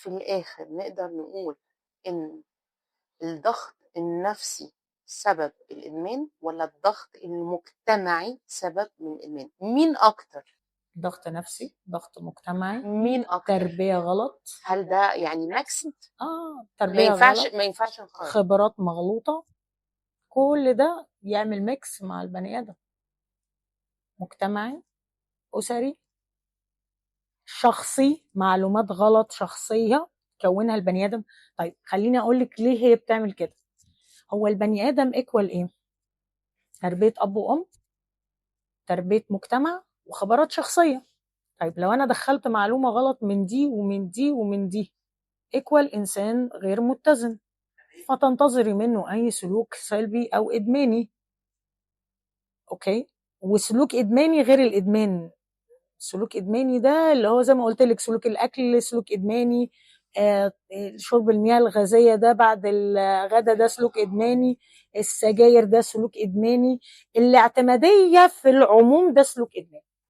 في الآخر نقدر نقول إن الضغط النفسي سبب الإدمان ولا الضغط المجتمعي سبب من الإدمان؟ مين أكتر؟ ضغط نفسي، ضغط مجتمعي، مين أكتر؟ تربية غلط. هل ده يعني mixed؟ اه، ما تربية ينفعش غلط، ما ينفعش نقارن. خبرات مغلوطة، كل ده يعمل mix مع البني آدم. مجتمعي، أسري، شخصي، معلومات غلط شخصية كونها البني آدم. طيب خليني أقول لك ليه هي بتعمل كده. هو البني آدم equal إيه؟ تربية أب وأم، تربية مجتمع، وخبرات شخصية. طيب لو أنا دخلت معلومة غلط من دي ومن دي ومن دي، equal إنسان غير متزن، فتنتظري منه أي سلوك سلبي أو إدماني. okay، وسلوك إدماني غير الإدمان. سلوك إدماني ده اللي هو زي ما قلت لك سلوك الأكل سلوك إدماني، شرب المياه الغازية ده بعد الغدا ده سلوك إدماني، السجاير ده سلوك إدماني، الاعتمادية في العموم ده سلوك إدماني.